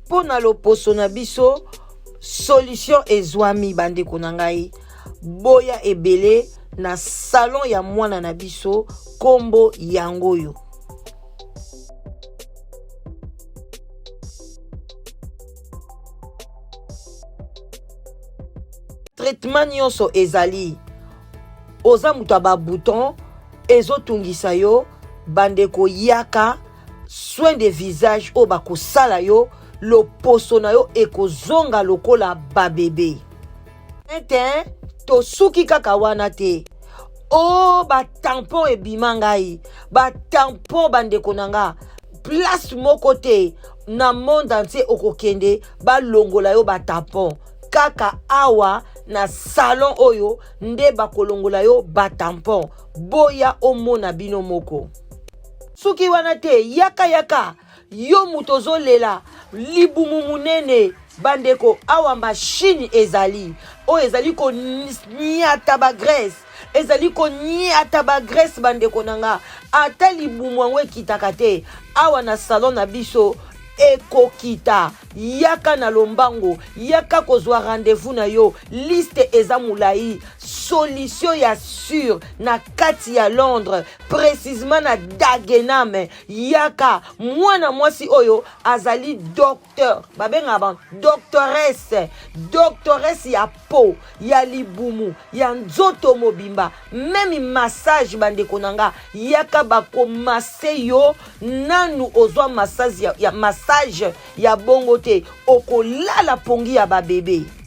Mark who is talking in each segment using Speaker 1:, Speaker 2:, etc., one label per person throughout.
Speaker 1: Mpo na loposo na biso solution ezwami bandeko na ngai boya ebele na salon ya mwana na biso kombo yango oyo. Traitement nyonso ezali oza moto ya babouton ezotungisa yo bandeko yaka soin de visage oyo bakosala yo loposo na yo ekozonga lokola babebe ete tosuki kaka wana te o oh, batampon ebima ngai batampon bandeko na nga place moko te na monde entier okokende balongola yo batampon kaka awa na salon oyo nde bakolongola yo batampon boya omona bino moko Suki wana te yaka yaka yo moto ozolela libumu munene bandeko awa mashine ezali oyo ezali koniata bagrese ezali koniata bagrese bandeko na nga ata libumu yango ekitaka te awa na salon na biso ekokita yaka na lombango yaka kozwa rendez-vous na yo liste eza molai solution ya sur na kati ya londres precisement na Dagenham yaka mwana mwasi oyo azali docteur babengaka ba doctoresse doctoresse ya po ya libumu ya nzoto mobimba meme massage bandeko na nga yaka bakomase yo nanu ozwa massage ya, ya massage ya bongo te okolala pongi ya babebe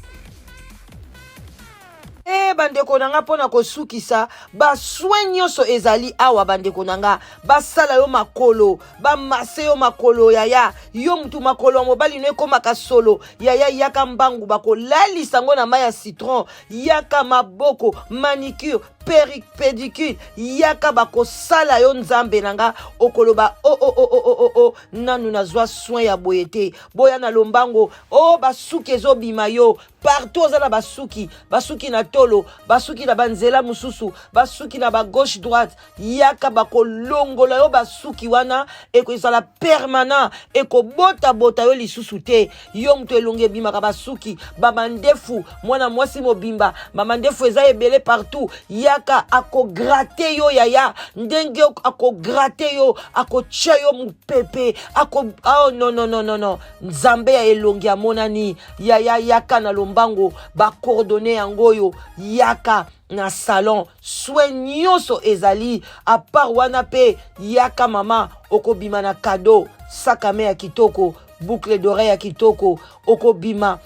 Speaker 1: E bandeko na nga mpo na kosukisa basoin nyonso ezali awa bandeko na nga basala yo makolo bamase yo makolo yaya yo mutu makolo ya mobali no ekomaka solo yaya yaka mbangu bakolalisa yango na mai ya citron yaka maboko manicure pédicure yaka bakosala yo nzambe na nga okoloba o oh, o oh, o oh, o o o o nanu nazwa soin ya boye te boya na lombango o oh, basuki ezobima yo partout oza na basuki basuki na tolo basuki na banzela mosusu basuki na bagauche droite yaka bakolongola yo basuki wana ekozala permanent ekobotabota yo lisusu te yo moto elongi ebimaka basuki bamandefu mwana mwasi mobimba bamandefu eza ebele partout yaka akograte yo yaya ndenge akograte yo akotya yo mopepe ako oh, non non non non non nzambe ya elongi amonani yaya yaka na lombango bacoordonne yango oyo yaka na salon soin nyonso ezali apart wana mpe yaka mama okobima na kado sakame ya kitoko boucle d'oreille ya kitoko okobima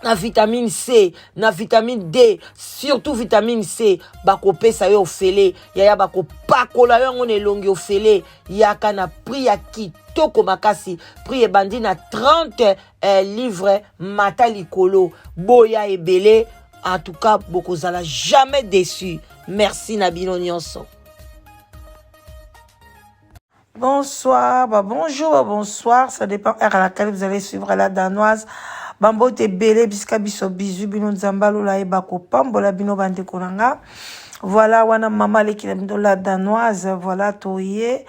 Speaker 1: na vitamine C na vitamine D surtout vitamine C bakopesa yo ofele yaya bakopakola yo yango na elongi ofele yaka na prix ya kitoko makasi prix ebandi na 30 eh, livre mata likolo boya ebele en tout cas bokozala jamais déçu merci na bino nyonso.
Speaker 2: Bonsoir, bah bonjour, bah bonsoir, ça dépend heure à laquelle vous allez suivre la danoise. Bambote ebele bisika biso bizu bino nzambe alola ayeba kopambola bino bandeko na nga. Voilà wana mama aleki na bino la danoise, voilà toye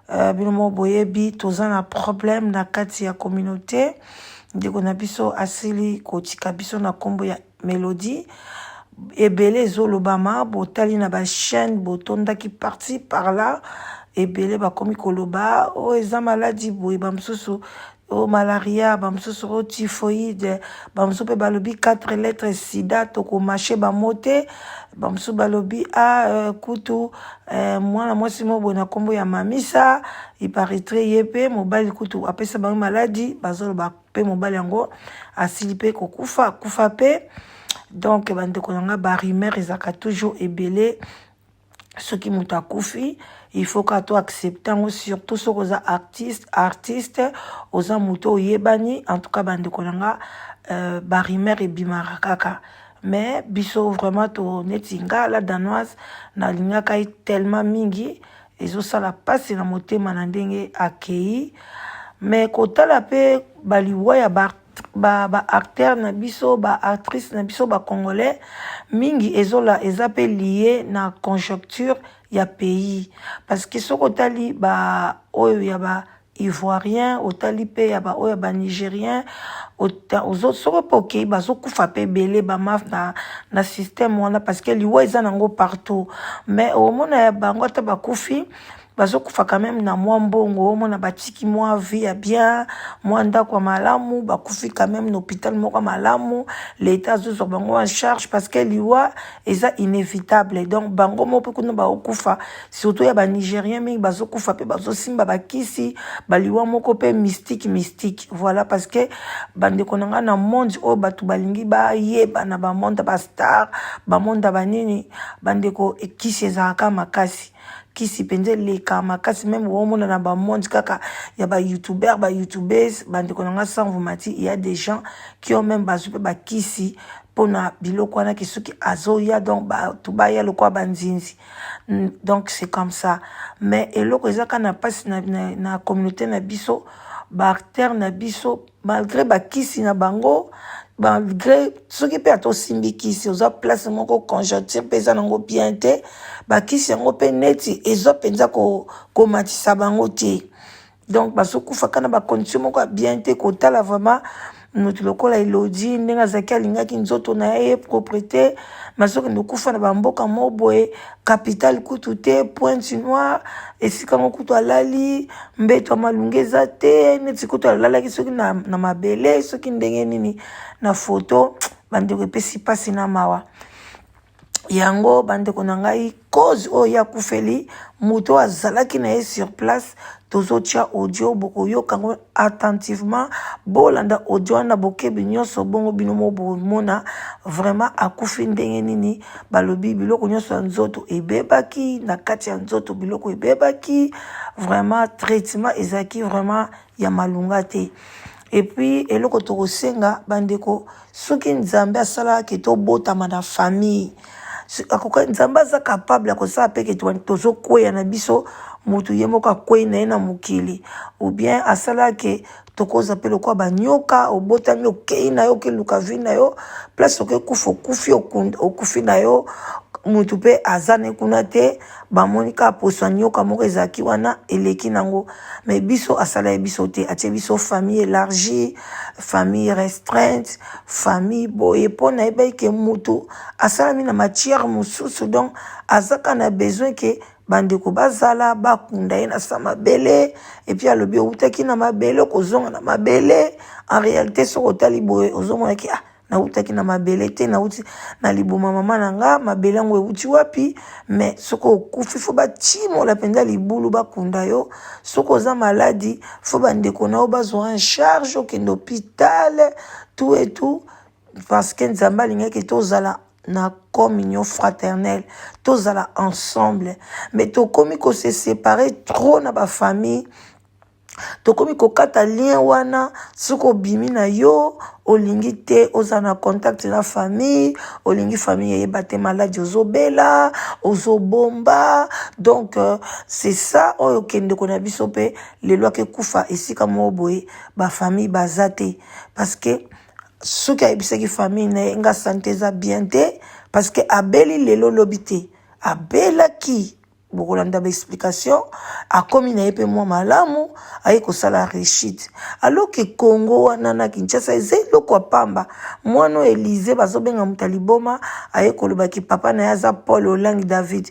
Speaker 2: euh, bino moko boyebi toza na problème na kati ya communauté ndeko na biso asili kotika biso na nkombo ya melodie ebele ezolobama botali na bachaîne botondaki parti par là ebele bakomi koloba oyo oh, eza maladi boye bamosusu o oh, malaria bamosusu o oh, typhoïde bamosusu mpe balobi 4 lettres sida tokomashe bamo te bamosusu balobi a ah, euh, kutu euh, mwana mwasi moko boye na nkombo ya mamisa iparitre ye mpe mobali kutu apesa bango maladi bazoloba mpe mobali yango asili mpe kokufa akufa mpe donc bandeko na nga barumeur ezalaka toujours ebele soki moto akufi il faut ka to accepte yango surtout soki oza artiste artiste oza moto oyebani en tout cas bandeko na nga euh, barumeur ebimaka kaka mais biso vraiment to neti nga la danoise nalingaka ye tellement mingi ezosala mpasi na motema na ndenge akei. Mais kotala mpe baliwa ya ba ba acteur na biso, ba actrice na biso, ba congolais mingi, ezola eza mpe lié na conjoncture ya pays, parce que soki otali ba oyo ya ba Ivoirien, otali mpe ya baoyo ya Banigérien, soki mpe okei, bazokufa mpe ebele bamaf na système wana, parce que liwa eza nango partout. Mais omona ya bango, ata bakufi, bazokufa quand même na mwa mbongo. Omona batiki mwa vie ya bien, mwa ndako ya malamu, bakufi quand même na hôpital moko ya malamu, l'État azozwa bango en charge, parce que liwa eza inévitable. Donc bango moko mpe kuna bakokufa, surtout ya Banigérien mingi bazokufa mpe bazosimba bakisi, baliwa moko mpe mystique mystique. Voilà, parce que bandeko na ngai, na monde oyo bato balingi bayeba na bamonde ya bastar, bamonde ya banini, bandeko, ekisi ezalaka makasi, kisi mpenza eleka makasi. Même omona na bamonde kaka ya bayoutubeur, bayoutubese, bandeko na nga, sans vous mentir, il y a des gens qui ont même bazwi mpe bakisi mpona biloko wana, ke soki azoya, donc bato baya lokola banzinzi. Donc c'est comme ça. Mais eloko eza kaka na mpasi na communauté na biso, baacteur na biso, malgré bakisi na bango, malgré soki mpe ata osimbi kisi, oza place moko, conjoncture mpe eza nango bien te, bakisi yango mpe neti eza mpenza komatisa bango te. Donc bazokufa kaka na bacondition moko ya bien te. Kotala vraiment moto lokola Elodi, ndenge azalaki, alingaki nzoto na ye, propreté, mazokende okufa na bamboka mo boye, capitale kutu te, Pointe Noire, esika ngo kutu alali, mbeto ya malunga eza te, neti kutu alalaki soki na mabele, soki ndenge nini na foto. Bandeko, epesi mpasi na mawa yango. Bandeko na ngai, cause oyo ye akufeli, moto oyo azalaki na ye sur place, tozotia audio, bokoyoka yango attentivement. Bolanda audio wana bokebi nyonso, bongo bino mo bomona vraiment akufi ndenge nini. Balobi biloko nyonso ya nzoto ebebaki, na kati ya nzoto biloko ebebaki vraiment, traitement ezalaki vraiment ya malunga te. Et puis eloko tokosenga bandeko, soki Nzambe asalaka ke tobotama na famille, Nzambe aza capable ya kosala mpe ke tozokweya na biso, motu ye moko akwei na ye na mokili, ou bien asalaka ke tokoza mpe lokola banyoka, obotami, okei na yo, okeluka vie na yo, place okekufa, okufi, okufi na yo, motu mpe aza ne kuna te, bamoni kaka poso ya nyoka moko ezalaki wana, eleki nango. Mais biso asala ye biso te, atie biso famille élargie, famille restreinte, famille boye, mpo nayebaki ke motu asalami na matière mosusu. Donc aza kaka na besoin ke bandeko bazala, bakunda ye na sa mabele. Et puis alobi outaki na mabele, okozonga na mabele. En réalité, soki otali boye, ozomonaki: ah, nautaki na mabele te, nauti na libuma mama na nga, mabele yango euti wapi? Mais soki okufi, faut batimola mpenza libulu, bakunda yo. Soki oza malade, faut bandeko na yo bazwa en charge, okende hôpital, tout et tout, parce que Nzambe alingaki tozala na communion fraternelle, tozala ensemble. Mais tokomi kose séparer trop na bafamille, tokomi kokata lien wana. Soki obimi na yo, olingi te ozala na contact na famille, olingi famille eyeba te maladi ozobela, ozobomba. Donc c'est ça oyo okendeko na biso mpe lelo akekufa esika moko boye, bafamille baza te, parce que soki ayebisaki famille na ye: nga santé eza bien te, parce que abeli lelo lobi te, abelaki, bokolanda baexplication, akomi na ye mpe mwa malamu, aye kosala rechute, alors ke Congo wana na Kinshasa eza eloko ya pamba. Mwana oyo Elize bazobenga moto ya liboma, aye kolobaki papa na ye aza Paul Olangi David.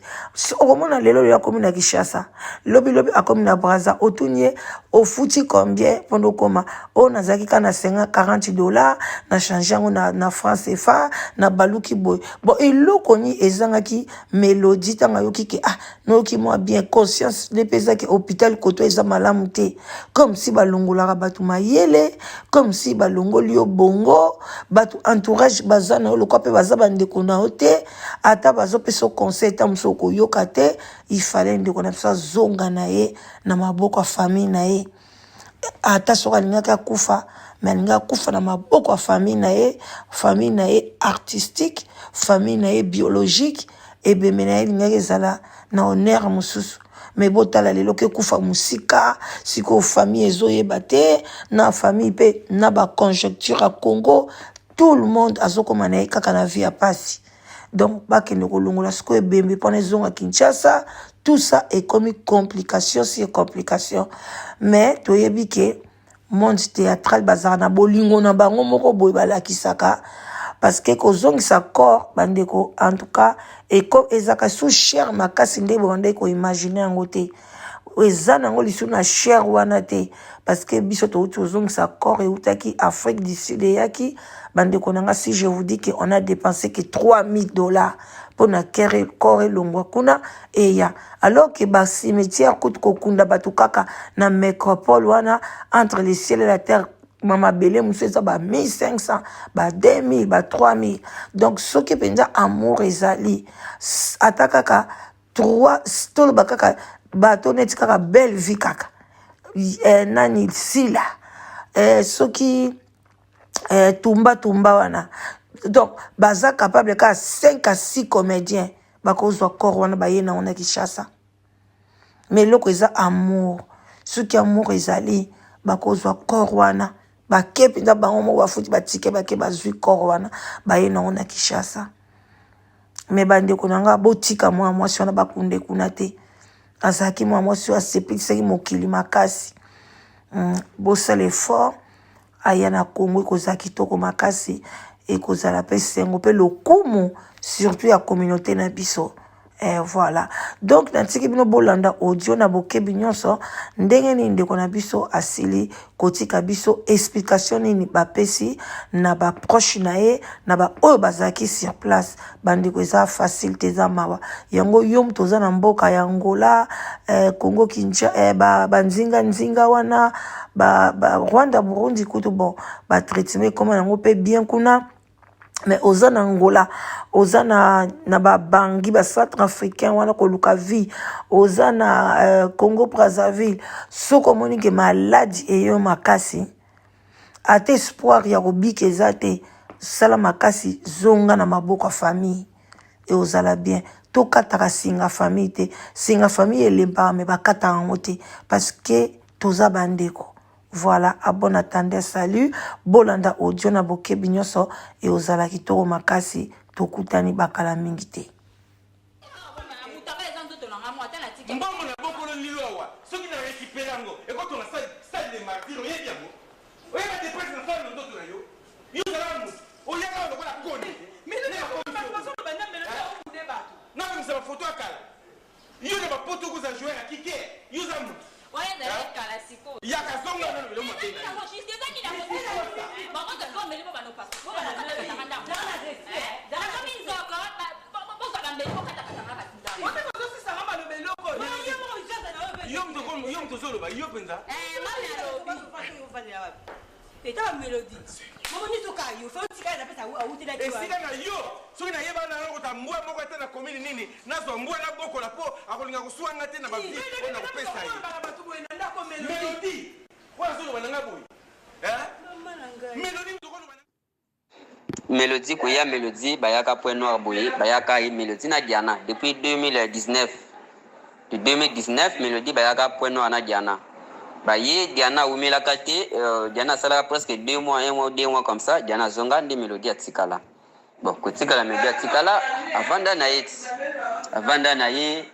Speaker 2: Okomona lelo lelo akomi na Kinshasa, lobilobi akomi na Braza. Otuni ye: ofuti combien mpona okoma oyo? Nazalaki kaka na 50 40 dollar, na change yango na franc CFA, na baluki boye. Bon, eloko nini ezangaki Mélodie ntango ayoki ke ah, nayoki mwa bien, conscience nde mpe ezaki hôpital koto eza malamu te, comme si balongolaka bato mayele, comme si balongoli yo bongo, bato entourage baza na yo lokwa mpe baza bandeko na yo te, ata bazopesa yo conseil, ta mosu okoyoka te. Ifale ndeko na biso azonga na ye na maboko ya famille na ye. Ata soki alingaki akufa, mais alingi akufa na maboko ya famille na ye, famille na ye artistique, famille na ye biologique, ebembe na ye elingaki ezala na honneur mosusu. Mais botala lelo ke kufa mosika, sikoyo famille ezoyeba te, na famille mpe na baconjecture ya Congo, tout le monde azokoma na ye kaka na vie ya pasi. Donc bakende kolongola sikoyo ebembe mpona ezonga Kinshasa, tout ça ekomi complication sur complication. Mais toyebi ke monde théâtral bazalaka na bolingo na bango moko boye balakisaka, parce que kozongisa corps, bandeko, en tout cas ezalaka sous cher makasi nde bobandaki koimagine yango te. Eza nango lisusu na cher wana te, parce que biso touti kozongisa corps eutaki Afrique du Sud, eyaki, bandeko na nga. Si je vous dis que on a dépensé que 3000 $ mpona corps elongwa kuna eya, alors que bacimetière kutu kokunda bato kaka na nécropole wana, entre le ciel et la terre, mabele mosusu eza ba 1500, ba 2000, ba 3000. Donc soki mpenza amour ezali, ata kaka 3, toloba kaka bato neti kaka Belle Vie, kaka nani, Sila, soki tumba tumba wana, donc baza capable kaka 5 à 6 comédiens bakozwa corps wana, baye nango na Kinshasa. Mais eloko eza amour. Soki amour ezali, bakozwa corps wana, bake mpenza bango moko, bafuti batike, bake, bazwi corps wana, baye nango na Kinshasa. Mais bandeko na nga, botika mwana mwasi wana, bakunde kuna te. Azalaki mwana mwasi oyo asepelisaki mokili makasi. Bosala effort aya na Kongo, ekozala kitoko makasi, ekozala mpe sengo mpe lokumu, surtout ya communauté na biso. Voilà, donc natiki bino bolanda audio na bokebi nyonso, ndenge nini ndeko na biso asili kotika biso explication, nini bapesi na baproche na ye, na baoyo bazalaki sur place. Bandeko, eza facile te, eza mawa. Yango yo moto oza na mboka ya Angola, Congo Kinshasa, banzinga nzinga wana, ba Rwanda, Burundi kutu, bon, batraitement ekoma yango mpe bien kuna. Mais oza na Angola, oza na babangi, bacentre africain wana, koluka vie, oza na Congo Brazzaville, soki omoni ke maladi eyo makasi, ata espoir ya kobika eza te, sala makasi, zonga na maboko ya famille, eozala bien. Tokataka singa famille te. Singa famille elembaka, me bakataka yango te, parce que toza bandeko. Voilà, à bon entendeur, salut. Bolanda audio na bokebi nyonso, eozala kitoko makasi. Tokutani bakala mingi te.
Speaker 3: Mbongo na bokolo lilo awa, soki na récupéré yango, ekotonga Stade des Martyrs. Oyebi yango, oyeba te presse na sala na nzoto na yo. Yo ozalaka motu oyaka lokola koni, nabimisa bafoto ya kala yo na bapoto, okozala joueur ya kike. Yo oza motu yaka, zonga nano biloko mabe na yo. Yo moto ozoloba, yo mpenza. Esika na yo, soki nayeba na lokota mbwa moko ata na komini nini, nazwa mbwa nabokola, mpo akolinga kosuwa nga te na bavi oyo nakopesa ye. Melodi oyo azoloba na nga boye, Melodi tokoloba.
Speaker 4: Mélodie koya, Mélodie bayaka Point Noir boye, bayaka ye Mélodie na Diana depuis 2019. De 2019 Mélodie bayaka Point Noir na Diana. Baye, Diana awumelaka te. Diana asalaka presque 2 mois, un mois, 2 mois comme ça, Diana azonga nde. Mélodie atikala. Bon, kotikala, Mélodie atikala, avanda na ye ti avanda na ye.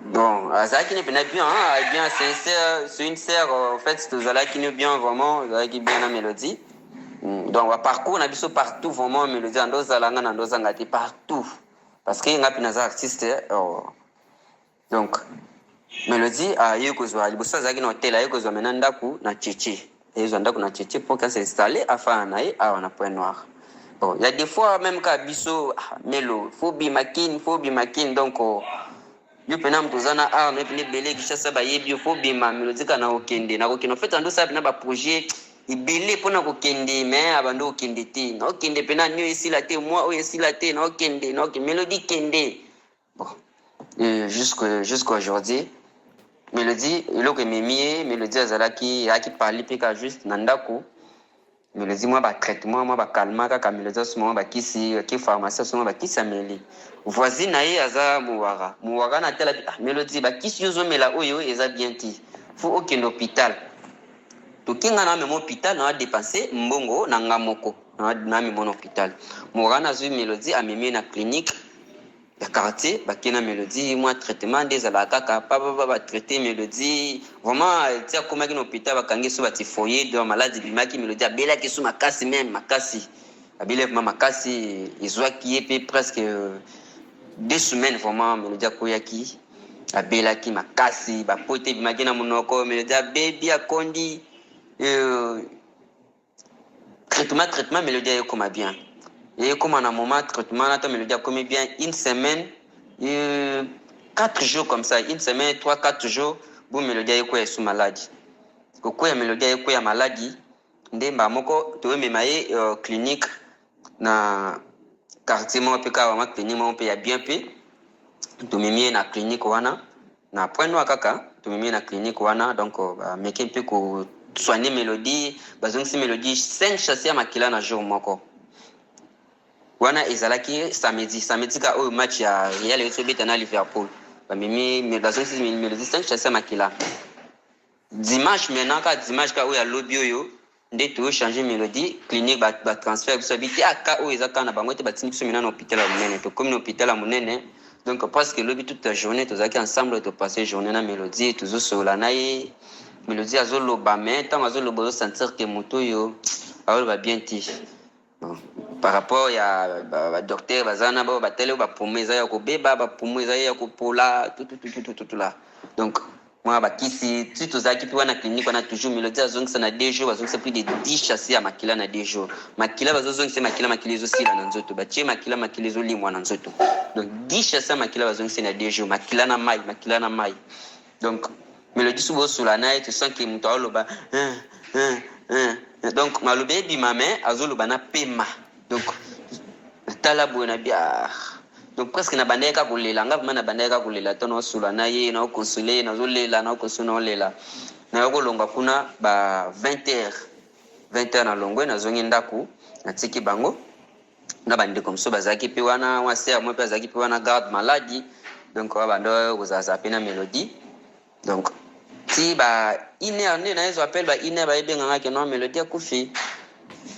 Speaker 4: Bon, azalaki ne mpena bien, hein, bien sincère, c'est une sœur en fait. Tozalaki ne bien, vraiment ozalaki bien na Mélodie. Donc baparcours na biso partout, vraiment Mélodie ando ozala nga na ndo ozanga te partout, parce que nga mpe naza artiste. Donc Mélodie aye kozwa, liboso azalaki na hotel, aye kozwa maintenant ndako na Cheche, ayezwa ndako na Cheche mpo kasi installé, afana na ye awa na Point Noir. Bon, il y a des fois même ka biso, ah, Melo faut bima Kin, faut bima Kin. Donc oh, yo mpena moto oza na art na yo mpena ebele, Kinshasa bayebi yo, faut bima. Mélodie kaka na kokende, na kokende, en fait ando osala mpena baprojet ebele mpona kokende, mais abandi kokende te. Naokende mpena nio esila te, mwa oyo esila te, naokende, naokende, Mélodie kende. Bon, jusqu'à aujourd'hui Mélodie eloko ememi ye. Mélodie azalaki, ayaki pali mpe kaka juste na ndako. Melodie mwa ba traitement mwa ba calmant kaka melodie asomba mwa ba kisi ake pharmacie asomba ba kisi ameli. Voisine na ye aza mowara, mowara wana atala ah melodie ba kisi yo ozomela oyo eza bien te faut okende hopital. Toke nga na mema hopital na depenser mbongo na nga moko na mema na hopital. Mowara wana azui melodie amemi ye na clinique ya quartier bake na melodie mwa traitement nde ezalaka kaka papa ba traite melodie vraiment ti akomaki na hôpital bakangi so ba typhoïde donc maladi ebimaki melodie abelaki so makasi meme makasi abeli vraiment makasi ezwaki ye mpe presque 2 semaines. Vraiment melodie akoyaki, abelaki makasi, bapote ebimaki na monoko, melodie abebi, akondi. Traitement, mélodie ekoma bien, ekoma na moment traitement na to mélodie akomi bien une semaine, 4 jours comme ça, une semaine, 3, 4 jours bu mélodie ayekwea esu maladi kokwea, mélodie ayekwea maladi nde mbala moko toyomema ye clinique na quartier moko mpe kaka mwa clinique moko mpe ya bien mpe tomemi ye na clinique wana na Point Noir kaka. Tomemi ye na clinique wana, donc bameki mpe kosoigne mélodie, bazongisi mélodie 5 sachet ya makila na jour moko. Wana ezalaki samedi, samedi ka oyo match ya Real euti obeta na Liverpool. Bamemi, bazongisi mélodie 5 sachet ya makila. Dimanche maintenant, ka dimanche ka oyo alobi oyo nde toyochange mélodie clinique, batransfert biso abi te aka oyo eza kaka na bango te, batindi biso maintenant na hôpital ya monene. Tokomi na hôpital ya monene, donc presque lobi toute la journée tozalaki ensemble, topasse journée na mélodie, tozosolola na ye. Mélodie azoloba, mais ntango azoloba ozosentir ke moto oyo azoloba bien te. Bon, par rapport ya badocteur baza na bao batele oyo bapoumon eza ya kobeba, bapoumon eza ya kopola, tutututututu la. Donc mwa bakisi ti tozalaki mpe wana clinique wana toujours mélodie azongisa na 2 jours, bazongisa plus de 10 sachet ya makila na 2 jours. Makila bazozongisa makila, makila ezosila na nzoto, batie makila, makila ezolimwa na nzoto. Donc 10 sachet ya makila bazongisa na 2 jours, makila na mai, makila na mai. Donc mélodie so bosola na ye, tosens ke moto aoloba, donc maloba ebima me azoloba na pema. Donc tala boye na bia, donc presque na bandaki kaka kolela, nga vraiment na bandaki kaka kolela to naosola na ye, naokonsole ye, nazolela, naokonsole, naolela. Nayo kolongwa kuna ba 20 heures, 20 heures nalongwe, nazongi ndako, natiki bango na bandeko mosusu bazalaki mpe wana, mwa sœur mo mpe azalaki mpe wana garde maladie. Donc oyo bando kozalazala mpe na mélodie. Donc ti ba une heure nde nayezwa appel, ba une heure bayebenganga ke non, mélodie akufi.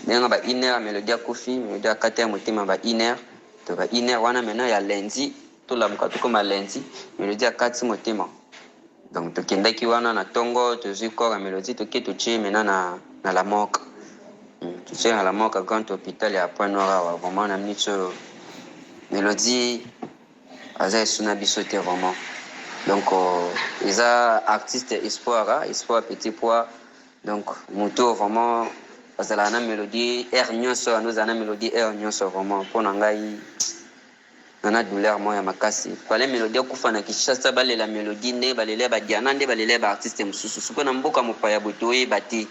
Speaker 4: Benga ba une heure, mélodie akufi, mélodie akati ya motema ba une heure. To ba une heure wana maintenant ya lundi, tolamuka tokóma lundi, mélodie akati motema. Donc tokendaki wana na ntongo, tozwi corps ya mélodie, toke totie maintenant na la morgue, totie na la morgue grand hôpital ya Point Noir awa. Vraiment na minute oyo mélodie aza esu na biso te vraiment. Donc eza artiste espoir, ah, espoir petit pois. Donc moto vraiment azalaka na mélodie aire nyonso, ando ozala na mélodie aire nyonso. Vraiment mpo na ngai nana douleur moko ya makasi. Fale mélodie akufa na Kinshasa, balela mélodie ndenge balela badiana, nde balela baartiste mosusu. Soki na mboka mopaya boye, toyeba te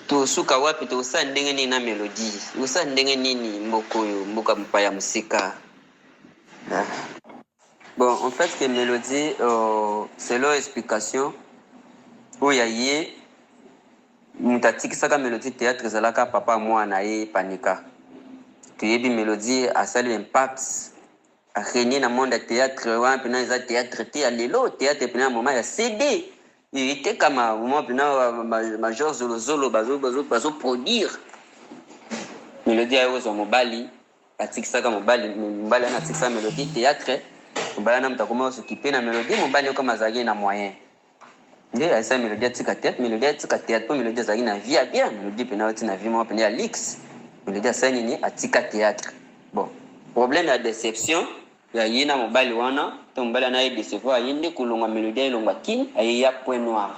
Speaker 4: tosuka wapi, tokosala ndenge nini na mélodie, okosala ndenge nini mboka oyo, mboka mopaya mosika. Bon, en fait que mélodie, selon explication oyo ya ye, moto atikisaka mélodie théâtre ezalaka papa mwana ye Panika. Toyebi mélodie asali impact, arégné na monde ya théâtre wana mpena. Eza théâtre te ya lelo, théâtre mpena ya moment ya CD etekama, moment mpena major zolozolo bazoproduire. Mélodie aye kozwa mobali, atikisaka mobali, mobali wana atikisaka mélodie théâtre. Mobali wana moto akoma kosokipe na mélodie. Mobali okoma azalaki na moyen nde ayesa mélodie atika théâtre. Mélodie atika théâtre mpo mélodie azalaki na vie ya bien, mélodie mpena oti na vie moko mpena ya luxe. Mélodie asali nini? Atika théâtre. Bon, problème ya déception ya ye na mobali wana to mobali wana aye décevoir aye nde kolongwa mélodie, ayelongwa Kine, aye ya Point Noir,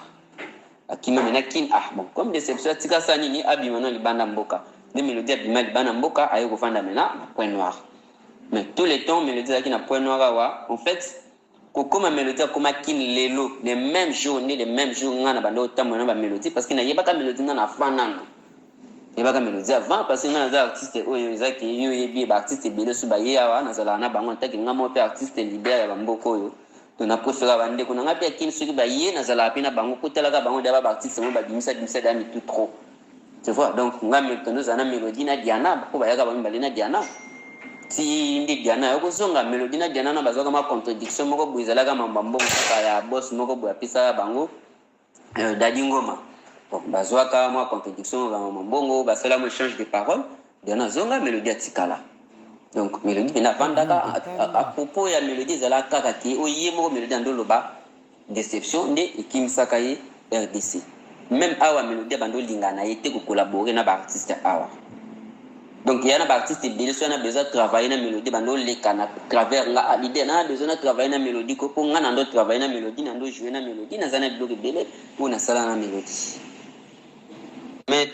Speaker 4: akima mena Kine. Ah bon, comme déception, atika sa nini, abima na libanda mboka. Nde mélodie abima libanda mboka, aye kovanda mena na Point Noir. Mais tout le temps mélodie azalaki na Point Noir awa. En fait kokóma mélodie akóma Kine lelo, le même jour nde le même jour nga na banda otambola na bamélodie, parce que nayebaka mélodie nga na avant nano yebaka mélodie avant, parce que nga naza artiste oyo ezaki yo oyebi baartiste ebele so baye awa, nazalaka na bango ntaki nga moko mpe artiste leader ya bamboka oyo. To na préféra bandeko na nga mpe ya Kini, soki baye nazalaka mpe na bango, kotalaka bango deya ba baartiste mo babimisa bimisa deya mitu trop. Tu vois, donc nga tondo ozala na Mélodie na Diana, mpo bayaka bango mibale na Diana. Ti nde Diana ayo kozonga, Mélodie na Diana na bazwaka ma contradiction moko boye, ezalaka mambo ya mbongo kaka ya boss moko boye apesaka bango, Dadi Ngoma. Bon, bazwaka mwa contradiction ya mbongo, basala mwa échange de parole. Diana azonga, Mélodie atikala. Donc Mélodie mpena avandaka. À propos ya Mélodie, ezalaka kaka ke oyo ye moko Mélodie andoloba, déception nde ekimisaka ye RDC. Même awa, Mélodie abandi olingana na ye te kocollaborer na baartiste awa. Donc ya na baartiste ebele, so na besoin travailler na Mélodie, bando oleka na travers nga: "Leader, na besoin na travailler na Mélodie ko, mpo nga na ndo travailler na Mélodie, na ndo jouer na Mélodie, naza na biloko ebele oyo nasala na Mélodie." Mais